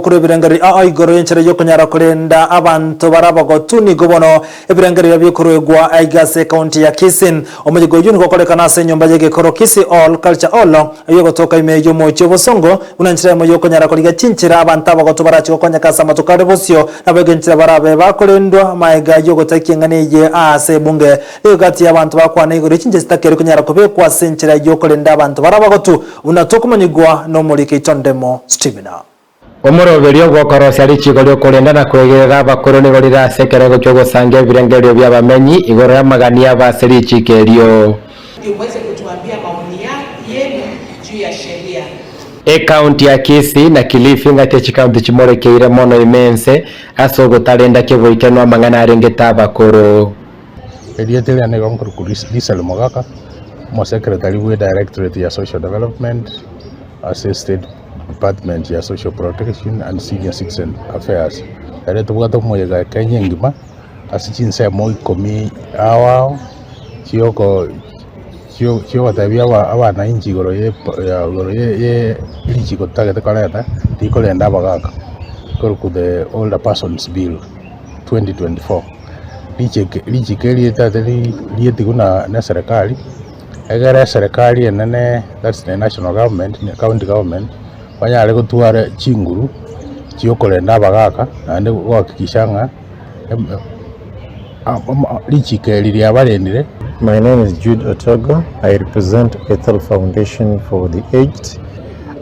bw'okorua ebirengererio ao igoro y'enchera y'okonyara korenda abanto bare abagotu nigo bono ebirengererio bikoruegwa aiga ase ekaunti ya Kisii. Omoyega oyio nigo okorekana ase enyomba y'egekoro Kisii Hall, Culture Hall, eyio egotoka ime y'omochie o Bosongo, buna enchera eyemo y'okonyara korigia chinchera abanto abagotu barache gokonyeka ase amatuko are bosio, naboigo enchera barabe bakorendwa magega y'ogotaikia eng'ana eye aase ebunge. Nigo gati y'abanto bakwana igoro ye chinchera chitakeire konyara kobekwa ase enchera y'okorenda abanto bare abagotu, buna tokomanyigwa nomoriki oito Ndemo Stephen. Omoroberio bw'okorosia richiiko ri'okorenda na kwegerera abakoro nigo rire ase ekerengo ki'ogosanga ebirengererio bi'abamenyi igoro y'amagani abo ase richiiko erio. Ndio muweze kutuambia maoni yenu juu ya sheria. Ekaunti ya Kisii na Kilifi ngati echikaunti chimorekeire mono ime ense ase ogotarenda keboikeranu amang'ana arengete abakoro. Erieta eria nigo nkorokwa Russell Mogaka, omosecretary bwe Directorate ya Social Development ase State Department ya Social Protection and Senior Citizen Affairs. Ere tobwate omoyega Kenya engima ase chinsemo ikomi ao ao chioko chio chiogotebia aba abananchi igoro ye igoro ye richiko totagete koreta rikorenda abagaka rikorokwa the Older Persons Bill 2024. Richiko richiko eri ritagete rietigwe na na eserekari, egere eserekari enene that's the national government na county government, banyare gotwara chinguru chiokorenda abagaka naende gohakikisha ng'a richiko eri riabarendire. My name is Jude Otogo. I represent Ethel Foundation for the Aged.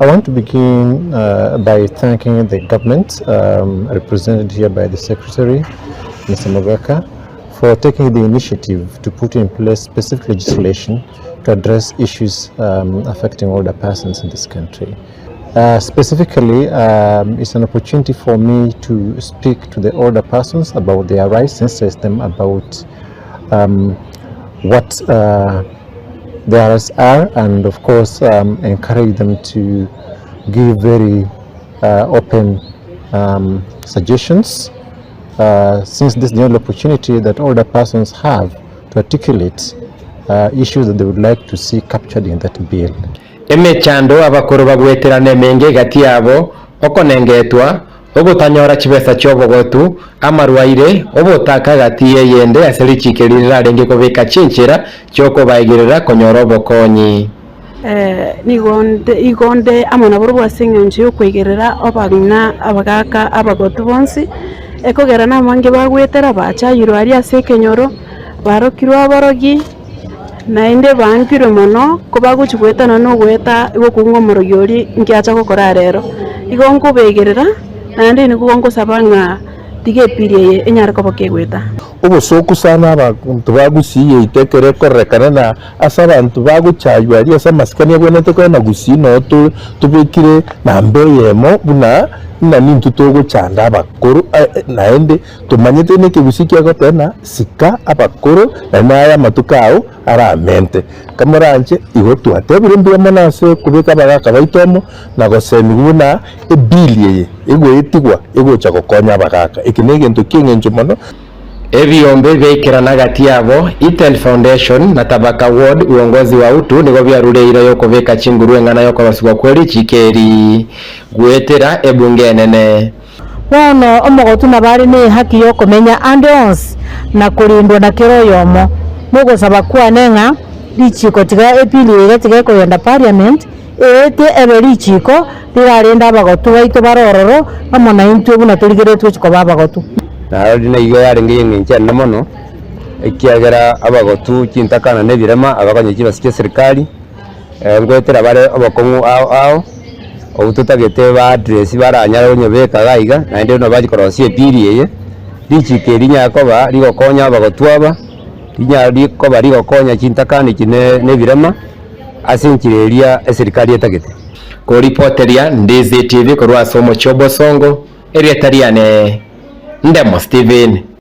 I want to begin uh, by thanking the government, um, represented here by the Secretary, Mr. Mogaka, for taking the initiative to put in place specific legislation to address issues um, affecting older persons in this country. Specifically, um, it's an opportunity for me to speak to the older persons about their rights, sensitize them about um, what uh, their rights are, and of course, um, encourage them to give very uh, open um, suggestions. Uh, since this is the only opportunity that older persons have to articulate uh, issues that they would like to see captured in that bill. Emechando abakoro bagweterana emenge egati yabo, okonengetwa, ogotanyora chibesa chi'obogotu, amarwaire, obotaka gati y'eyende ase richiiko eri rirarenge kobeka chinchera chi'okobaegerera konyora obokonyi. Nigo nde igo nde amo nabarabwo ase engencho y'okoigerera abang'ina, abagaaka, abagotu bonsi, ekogera nabange bagwetera bachayirwe aria ase ekenyoro, barokirwe aborogi. Naende baankirwe mono, kobagochia goetana nogoeta gokong'u omorogi oria inki acha gokora rero. Igo nkobegerera, naende nigo ngosaba ng'a tiga epiri eye enyare koba kegoeta. Obosooku sana abanto ba Gusii yaito ekero ekororekana na ase abanto bagochaywa aria ase amasikani abwenerete koba na Gusii noo tobekire namba eyemo buna ng'a nintwe togochanda abakoro naende Tomanyete nekegusii kiagoteba ng'a sika abakoro, naende naye amatuko ao aramente. Kamoranche, igo twatebire mbuya mono ase okobeka abagaka baito amo na gosemigwa buna ebili eye egoetigwa egocha gokonya abagaka. Eke negento ki'engencho mono. Ebiombe biaikerana gati yabo, Ethel Foundation na Tabaka Ward Uongozi wa Utu nigo biarure eira y'okobeka chinguru eng'ana y'okorosigwa kwe richiiko eri goetera ebunge enene. Bono omogotu nabo are nehaki y'okomenya ande onsi na korendwa na kera oyomo. Nogosaba kwane ng'a richiiko tiga epili eye iga tiga ekogenda parliament eete ebe richiiko rirarende abagotu baito bare ororo amo naintwe buna torigereretwe gochia koba abagotu. Narori naigo yarenge y'engencho enene mono, ekiagera abagotu chintakana na ebirema abakonye chibesa chi'eserikari. Ngoetera bare obokong'u ao ao, obwo totagete ba address baranyare konyobeka iga iga, naende buna bachia korosia epili eye, richiko eri rinyare koba rigokonya abagotu aba, rinyare koba rigokonya chintakani echi ne na ebirema, ase enchera eria eserikari etagete. Koripoteria Ndizi TV korwa ase omochie o Bosongo, erieta riane Ndemo Stephen.